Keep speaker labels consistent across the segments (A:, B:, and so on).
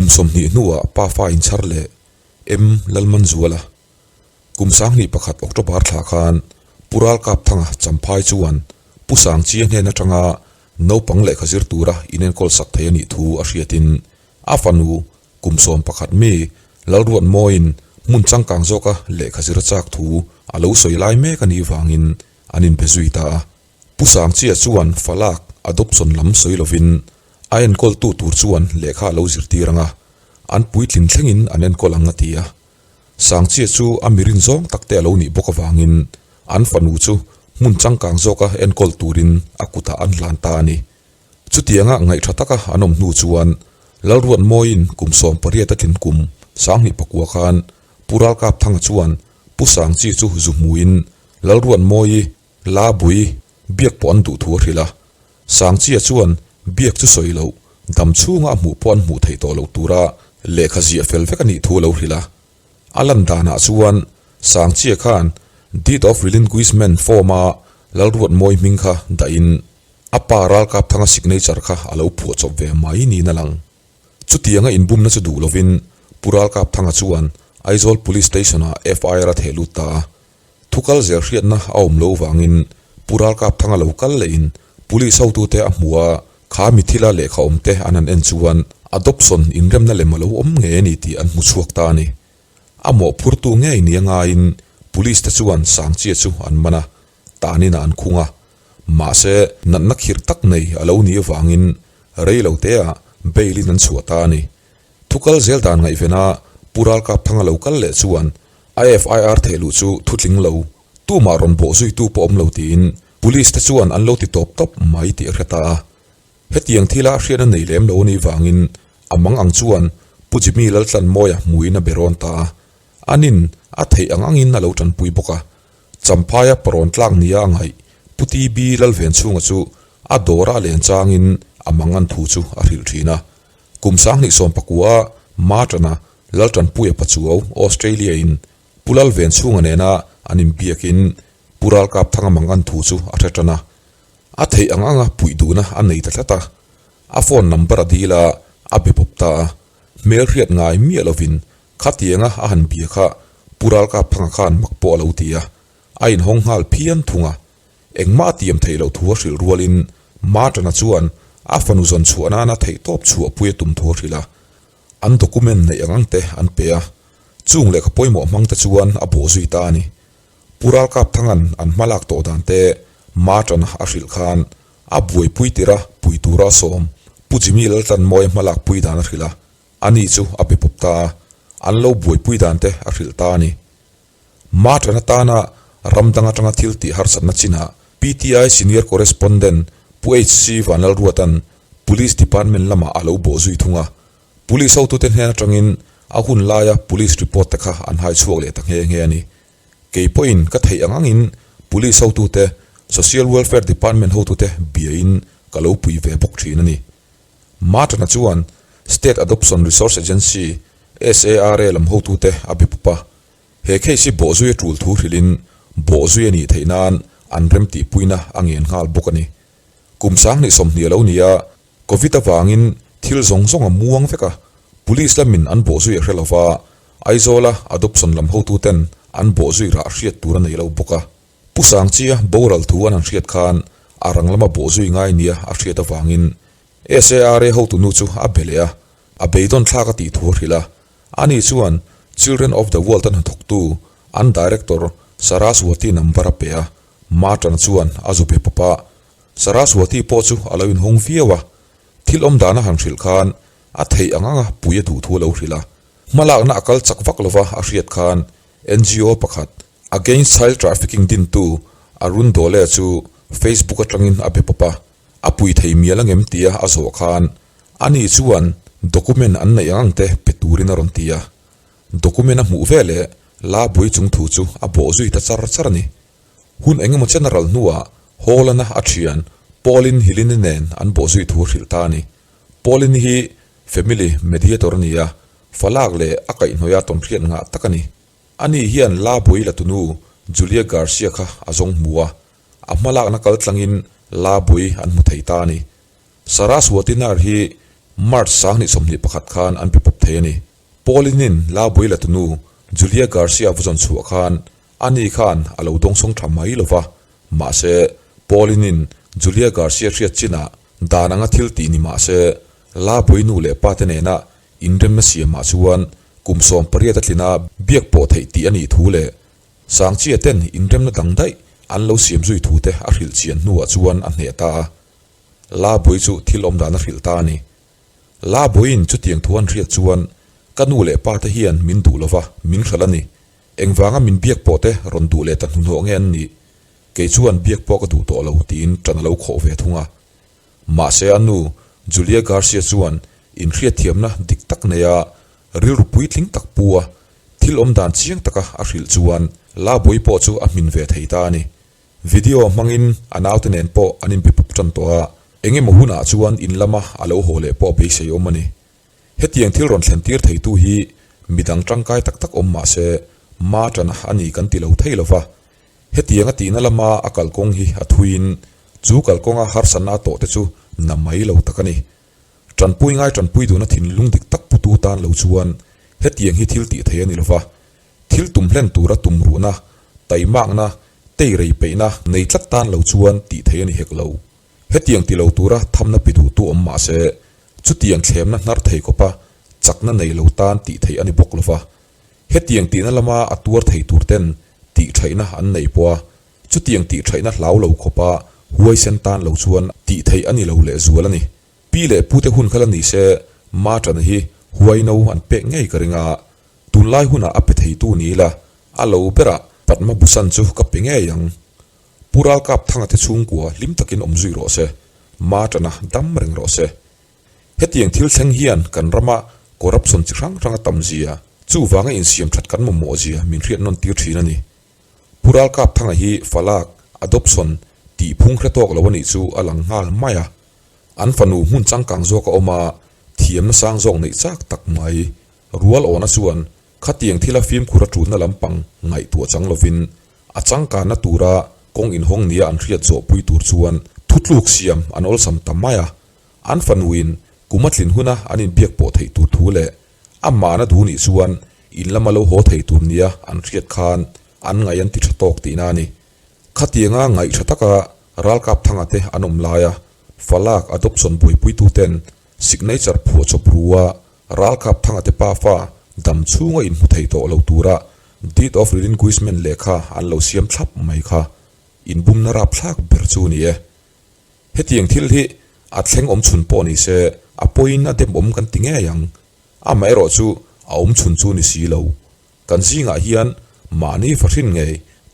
A: 20 hnuah pafa inchhar leh M. Lalmanzuala. Kum 2001 October thla khan Pu Ralkapthanga Champhai chuan Pu Sangchia hnen atanga naupang lehkha zir tura inenkawl sak thei a nih thu a hriatin a fanu kum 11 mi Lalruatmawiin hmun changkang zawka lehkha zir a chak thu a lo sawi lai mek a nih vangin an inbe zui ta a. Pu Sangchia chuan falak adoption lam sawi lovin a enkawltu tur chuan lehkha a lo zirtir ang a, an puitlin thlengin an enkawl ang a ti a. Sangchia chu a mirin zawng tak te a lo nih bawk avangin an fanu chu hmun changkang zawka enkawl turin a kutah an hlan ta a ni. Chutianga ngaihṭha taka an awm hnu chuan Lalruatmawiin kum 18 a tlin kum 2009 khan Pu Ralkapthanga chuan Pu Sangchi chu zu hmuin Lalruatmawii La bui, biak pawh an duh thu a hrilh a. Sangchia chuan biak chu sawi loh, dam chhunga a hmuh pawh an hmuh theih tawh loh tura lehkha ziah fel vek a nih thu a lo hrilh a. A lan danah chuan Sangchia khan Deed of Relinquishment form-a Lalruatmawi hming kha dahin a pa Ralkapthanga signature kha a lo phuah chawp ve mai niin a lang. Chutianga inbumna chu duh lovin Pu Ralkapthanga chuan Aizawl Police Station-ah FIR a theh lut ta a. Thu kal zel hriatna a awm lo vangin Pu Ralkapthanga lo kal lehin Police hotute a hmu a, kha mithila lehkha awmte an han en chuan adoption inremna lem a lo awm ngei a ni tih an hmu chhuak ta a ni. A mawhphurtu ngei nia ngaiin Police te chuan Sangchia chu an man a, tanin ah an khung a. Mahse, natna khirh tak nei a lo nih avangin rei lo teah bail in an chhuah ta a ni. Thu kal zel dan ngaihvena Pu Ralkapthanga lo kal leh chuan a FIR thehluh chu thu tling lo, tumah rawn bawh zuitu pawh awm lo tiin Police te chuan an lo ti tawp tawp mai tih a hre ta a. Hetiang thila hriatna nei lem lo anih vangin a mang ang chuan Pu Jimmy Laltlanmawia hmuiin a be rawn ta a. Anin a theih ang angin a lo tanpui bawk a. Champhaia parawn tlak nia a ngaih Pu TB Lalvenchhunga chu a dawra a len changin a mang an thu chu a hrilh thin a. Kum 2019 March-ana Laltanpuia Pachuau, Australia-in Pu Lalvenchhunga nena an inbiakin Pu Ralkapthanga mangan thu chu a hre tan a. A theih ang anga puih duhna a nei ta tlat a. A phone number a dil a, a be pawp ta a. Hmel hriat ngai miah lovin khatianga a han bia kha Pu Ralkapthanga khan mak pawh a lo ti a. A inhawng nghal phian thung a. Engmah a tiam theih loh thu a hrilh rualin Martin-a chuan a fanu zawn chhuah nana theihtawp chhuahpui a tum thu a hrilh a. An document neih ang ang te an pe a, chung lehkha pawimawh hmang te chuan a bawh zui ta a ni. Pu Ralkapthanga'n an hma lak tawh dan te Martin-a a hrilh khan a buaipui tirh a pui tura a sawm Pu Jimmy Laltlanmawia hma lak pui dan a hrilh a, ani chu a be pawp ta a, an lo buaipui dan te a hrilh ta a ni. Martin atana ram dang atanga thil tih harsatna chinah PTI Senior Correspondent Pu HC Vanlalruata'n Police Department lamah a lo bawh zui thung a. Police hotute hnen atangin a hun laia Police report te kha an hai chhuak leh ta nghe nghe a ni. Kei pawhin ka theih ang angin Police hotute, Social Welfare Department hotute biain ka lo pui ve bawk thin a ni. Martin-a chuan State Adoption Resource Agency, SARA, lam hotute a be pawp a. He case hi bawhzui a tul thu hrilhin bawhzui a nih theih nan an remtihpuina a ngen nghal bawk a ni. Kum 2020 a lo ni a, Covid avangin thil zawng zawng a muang vek a, Police lamin an bawhzui a hre lo va, Aizawla adoption lam hotuten an bawhzui rah hriat tur a nei lo bawk a. Pu Sangchia boral thu an han hriat khan a rang lama bawhzui ngai nia a hriat avangin SARA hotunu chu a be leh a, a beidawn thlak a tih thu a hrilh a. Ani chuan Children of the World a hnathawktu an Director Saraswati number a pe a, Martin chuan a zu be pawp a. Saraswati pawh chu a lo inhawng viau a, thil awm dan a han hrilh khan a theih ang anga pui a duh thu a lo hrilh a. Hmalakna a kal chak vak lova a hriat khan NGO pakhat Against Child Trafficking dintu Arun Dole chu Facebook atangin a be pawp a, a pui thei mial angem tia a zawh khan Ani chuan document an neih ang ang te pe turin a rawn ti a, document a hmuh veleh la buai chung thu chu a bawh zui ta char char a ni. Hun eng emaw chen a ral hnuah Holland-a a thian Pauline Hilini nen an bawh zui thu a hrilh ta a ni. Pauline hi family mediator a ni a, falak leh a kaihhnawih a tawnhriat ngah tak a ni. Ani hian la buai la tunu Julia Garcia kha a zawng hmu a, a hmalakna kal tlangin la buai an hmu thei ta a ni. Saraswati Nair hi March 2021 khan an pe pawp thei a ni. Pauline-in Labuai latunu Julia Garcia va zawn chhuah khan ani khan a lo dawngsawng tha mai lo va, mahse Pauline-in Julia Garcia hriat chinah dan anga thil tih ni mahse Labuai nu leh pa te nena inremna siamah chuan kum 18 a tlina biak pawh theih tih a nih thu leh Sangchia ten inremna dang daih an lo siam zui thu te a hrilh chian hnuah chuan a hneh ta a. Labui chu thil awm dan a hrilh ta a ni. Labuiin chutiang thu an hriat chuan ka nu leh pa te hian min duh lova min hralh a ni. Engvanga min biak pawh te rawn duh leh ta hnuhnawh nge an nih? Kei chuan biak pawh ka duh tawh lo tiin ṭan a lo khawh ve thung a. Mahse a nu Julia Garcia chuan inhriatthiamna dik tak neia rilru puitling tak pu a thil awm dan chiang taka a hrilh chuan Labui pawh chu a hmin ve thei ta a ni. Video hmangin a naute nen pawh an inbe pup tan tawh a, eng emaw hunah chuan in lama a lo haw leh pawh a beisei awm a ni. Hetiang thil rawn thlen tir theitu hi midang tangkai tak tak awm mah se ma tana a ni kan ti lo thei lo va. Hetiang a tihna lama a kalkawng hi a thuiin chu kalkawnga harsatna a tawh te chu na mai lo tak a ni. Tanpui ngai tanpui duhna thinlung dik tak putu tan lo chuan hetiang hi thil tih thei a ni lo va. Thil tum hlen tura tum ruhna, taimakna, tei rei peihna nei tlat tan lo chuan tih thei a ni hek lo. Hetiang ti lo tura thamna pi duhtu awm mah se, chutiang thlemna hnar thei khawpa chakna nei lo tan tih theih a ni bawk lo va. Hetiang tihna lama a tuar thei tur ten tih thaihna an nei pawh a, chutiang tih thaihna hlau lo khawpa huaisen tan lo chuan tih theih a ni lo lehzual a ni. Pi leh pute hun kha la ni se, Machana hi huaino an pek ngei ka ring a, tunlai hunah a pe theitu ni ila, a lo berah Padma Bhushan chu ka pe ngei ang. Pu Ralkapthanga te chhungkua hlim takin awm zui rawh se, Machana dam reng rawh se. Hetiang thil thleng hian kan rama corruption chi hrang hrang a tam zia, chuvanga insiam that kan mamawh zia min hriat nawn tir thin a ni. Pu Ralkapthanga hi falak, adoption, tih phung hre tawk lo a nih chu a lang nghal mai a. An fanu hmun changkang zawk a awm a, thiamna sang zawk neih chak tak mai. Rual awna chuan khatiang thila fimkhur a tulna lampang ngaihtuah chang lovin a changkanna tura kawng inhawng nia an hriat zawhpui tur chuan thutluk siam an awlsam ta mai a. An fanuin kum a tlin huna an inbiak pawh theih tur thu leh amahna duh nih chuan in lama lo haw thei tur nia an hriat khan an ngaih an ti tha tawk tihna a ni. Khatianga ngaih tha taka Ralkapthanga te an awm laia falak adoption buaipuituten signature phuahchawp rua Ralkapthanga te pafa dam chhunga inhmu thei tawh lo tura deed of relinquishment lehkha an lo siam thlap mai kha inbumna rapthlak ber chu a ni e. Hetiang thil hi a thleng awm chhun pawh ni se a pawiin a dem awm kan ti ngei ang. Amaherawh chu a awm chhun chu ni si lo. Kan zingah hian mahni fahrin ngei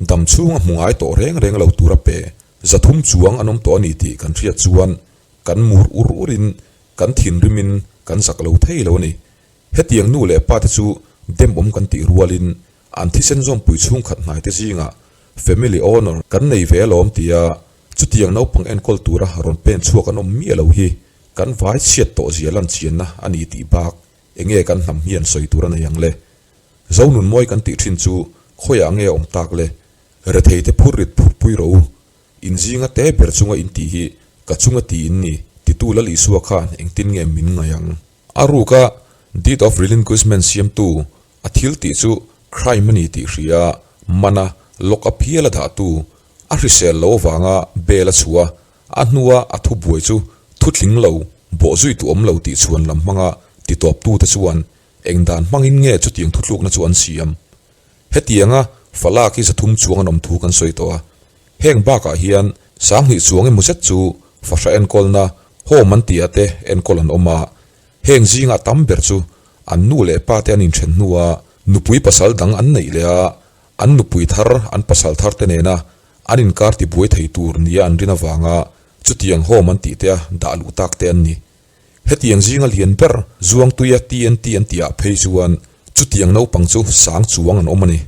A: dam chhunga hmu ngai tawh reng reng lo tura pe 300 chuang an awm tawh a ni tih kan hriat chuan kan mur ur urin kan thinrimin kan zak lo thei lo a ni. Hetiang nu leh pa te chu dem awm kan tih rualin an thisen zawmpui chhungkhat hnai te zingah family honor kan nei ve alawm tia chutiang naupang enkawl tura rawn pen chhuak an awm miah lo hi kan vai chhiat tawh zia lan chianna a ni tih bak enge kan hnam hian sawi tur a nei ang le? Zonunmawi kan tih thin chu khawiah nge a awm tak le? Rethei te phur rit phur pui rawh u. In zinga te ber chunga in tih hi ka chunga ti in ni titu Lal Isua khan engtin nge min ngaih ang? A ruka deed of relinquishment siamtu a thil tih chu crime a ni tih hria mana lock up hial a dahtu a hrisel lo avanga bail a chhuah a, a hnua a thubuai chu thutling lo bawhzui tu awm lo tih chhuan lam hmanga titawptute chuan eng dan hmangin nge chutiang thutlukna chu an siam? Hetianga falak hi 300 chuang an awm thu kan sawi tawh a, heng bakah hian 2000 chuang emaw zet chu fahra enkawlna home an tih ah te enkawl an awm a, heng zingah tam ber chu an nu leh pa te an inthen hnua nupui pasal dang an neih leh a, an nupui thar an pasal thar te nena an inkar tibuai thei tur nia an rin avanga chutiang home an tih te a dah luh tak te an ni. Hetiang zinga lian ber Zuangtuia TNT an tih ah phei chuan chutiang naupang chu sang chuang an awm a ni.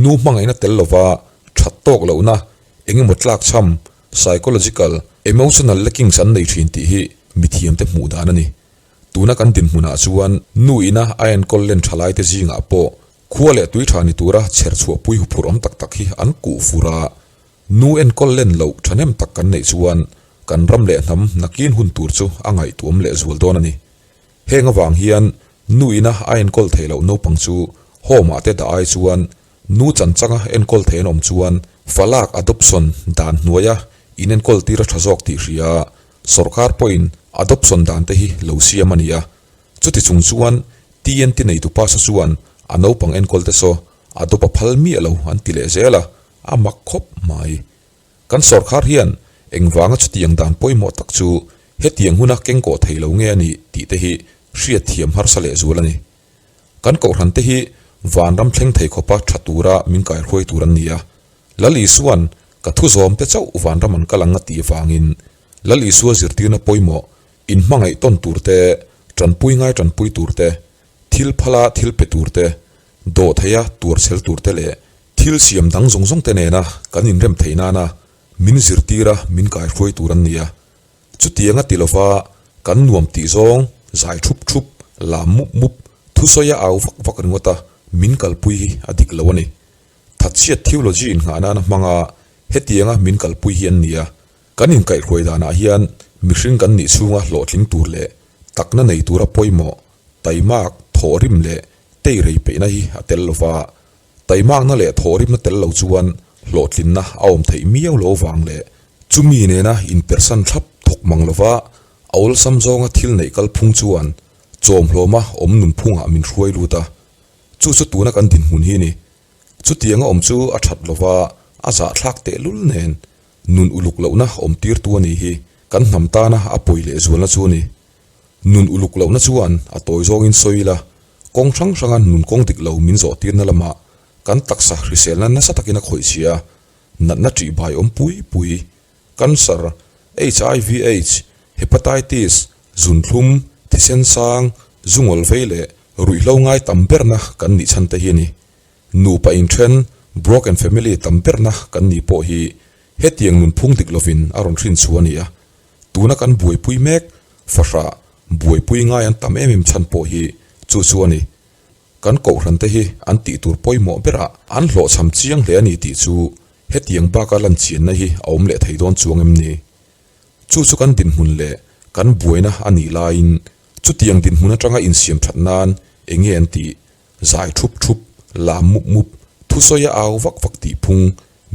A: Nu hmangaihna tel lova that tawk lohna eng emaw tlakchham, psychological, emotional lackings an nei thin tih hi mithiamte hmuh dan a ni. Tuna kan dinhmunah chuan nu ina a enkawl len thalaite zingah pawh khua leh tui tha ni tura chher chhuahpui huphurh awm tak tak hi an kuh fur a, Nu enkawl len loh thahnem tak kan neih chuan kan ram leh hnam nakin hun tur chu a ngaihtuam leh zual dawn a ni. Heng avang hian nu ina a enkawl theih loh naupang chu home ah te dah ai chuan nu chanchanga enkawl thei an awm chuan falak adoption dan hnuaia inenkawl tir a tha zawk tih hria sawrkar pawhin adoption dan te hi lo siam a ni a. Chuti chung chuan TNT neitu pasa chuan a naupang enkawl te saw adopt a phal miah lo an ti leh zel a, a mak khawp mai. Kan sawrkhar hian engvanga chutiang dan pawimawh tak chu hetiang huna kengkawh thei lo nge a nih tih te hi hriatthiam harsa lehzual a ni. Kan kohhran te hi vanram thleng thei khawpa tha tura min kaihruai tur an ni a. Lal Isua'n ka thu zawm te chauh vanram an kal ang a tih vangin Lal Isua zirtirna pawimawh inhmangaih tawn tur te, tanpui ngai tanpui tur te, thil phala thil pe tur te, dawhtheia tuarchhel tur te leh thil siam dang zawng zawng te nena kan inrem theih nana min zirtira min kaihruai tur an ni a. Chutianga ti lova kan nuam tih zawng zai thup thup, lam mup mup, thusawia au vak vak ringawta min kalpui hi a dik lo a ni. Thatchhiat theology innghah nana hmanga hetianga min kalpui hi an ni a. Kan inkaihhruai danah hian mihring kan nih chhunga hlawhtling tur leh takna nei tura pawimawh, taimak, thawhrim leh teirei peihna hi a tel lova. Taimakna leh thawhrimna tel lo chuan hlawhtlinna a awm theih miau lo vang leh chumi nena inpersan thlap thawk mang lova a awlsam zawnga thil neih kalphung chuan chawmhlawma awm nunphungah min hruai lut a. Chu chu tuna kan dinhmun hi ni. Chutianga awm chu a that lova a zahthlak tehlul nen nun uluk lohna awm tirtu a nih hi kan hnam tana a pawi lehzualna chu a ni. Nun uluk lohna chuan a tawi zawngin sawi ila, kawng hrang hranga nun kawng dik lo min zawh tirna lamah kan taksa hriselna nasa takin a khawih chhia a, natna ṭih bai awm pui pui, cancer, HIV aids, hepatitis, zunthlum, thisen sang, zungawl vei leh ruihhlo ngai tam berna kan nih chhan te hi a ni. Nupa inthen, broken family, tam berna kan nih pawh hi hetiang nunphung dik lovin a rawn hrin chhuah a ni a. Tuna kan buaipui mek fahrah buaipui ngai an tam em em chhan pawh hi chu chu a ni. Kan kohhran te hi an tih tur pawimawh berah an hlawhchham chiang hle a ni tih chu hetiang baka lan chianna hi a awm leh thei dawn chuang em ni? Chu chu kan dinhmun leh kan buaina a nih laiin chutiang dinhmun atanga insiam that nan eng nge an tih? Zai thup thup, lam mup mup, thusawi a au vak vak tih phung,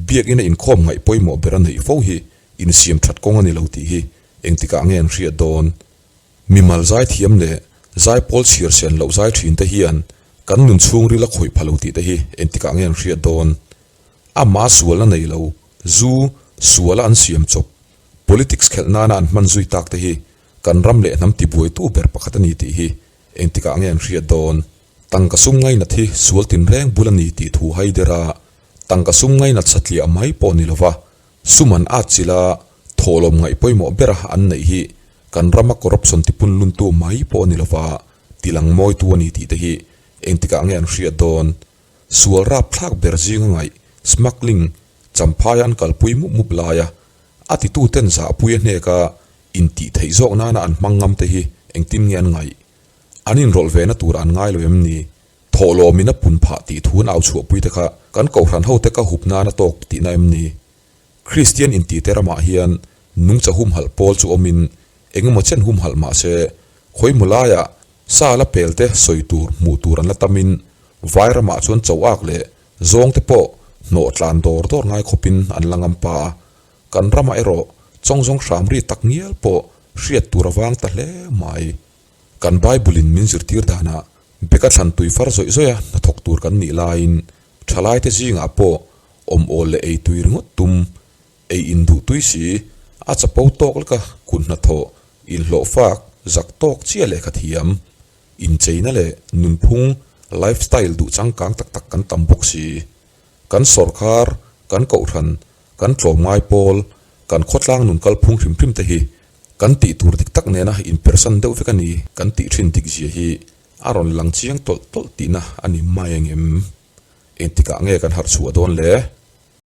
A: biakina inkhawm ngaih pawimawh ber a neih fo hi Insiam that kawng a ni lo tih hi engtikah nge an hriat dawn? Mimal zaithiam leh zaipawl chhiar sen loh zai thin te hian kan nun chhungril a khawih pha lo tih te hi engtikah nge an hriat dawn? Amah sualna nei lo, zu, suala an siam chawp, politics khelh nana an hman zui tak te hi kan ram leh hnam tibuaitu ber pakhat a ni tih hi engtikah nge an hriat dawn? Tangka sum ngainat hi sual tinreng bul a ni tih thu haider a, tangka sum ngainat satliah mai pawh ni lova Sum an at chilh a, thawhlawm ngaih pawimawh bera an neih hi kan rama corruption tipun luntu mai pawh a ni lova, tilang mawitu a ni tih te hi engtikah nge an hriat dawn? Sual rapthlak ber zinga ngaih smuggling champhaia an kalpui mup mup laia a tituten zahpui a hneka intih theih zawk nana an hmang ngam te hi engtin nge an ngaih? An inrawlh ve na tur an ngai lo em ni? Thawhlawmin a pun phah tih thu an au chhuahpui te kha kan kohhran hote ka hup nan a tawk tihna em ni? Kristian intite ramah hian nungcha humhalh pawl chu awmin engemaw chen humhalh mah se khawimaw laiah sa la pel te sawi tur hmuh tur an la tamin vai ramah chuan cho ak leh zawng te pawh hnawh tlan dawr dawr ngai khawpin an la ngam pa a. Kan ramah erawh chawngzawng hram ri tak ngial pawh hriat tur a vang ta hle mai. Kan Bible-in min zirtir danah beka thlan tui far zawih zawih a hnathawk tur kan nih laiin thalaite zingah pawh awm awl leh ei tui ringawt tum, ei in duh tui si, a chapo tawk leka kut hnathawh, inhlawh fak, zak tawk chiah lehkha thiam, incheina leh nunphung, life style, duh changkang tak tak kan tam bawk si. Kan sawrkar, kan kohhran, kan tlawmngai pawl, kan khawtlang nun kalphung hrim hrim te hi Kan tih tur dik tak nena inpersan deuh vek a ni kan tih thin dik zia hi a rawn lang chiang tawlh tawlh tihna a ni mai ang em? Engtikah nge kan harh chhuah dawn le?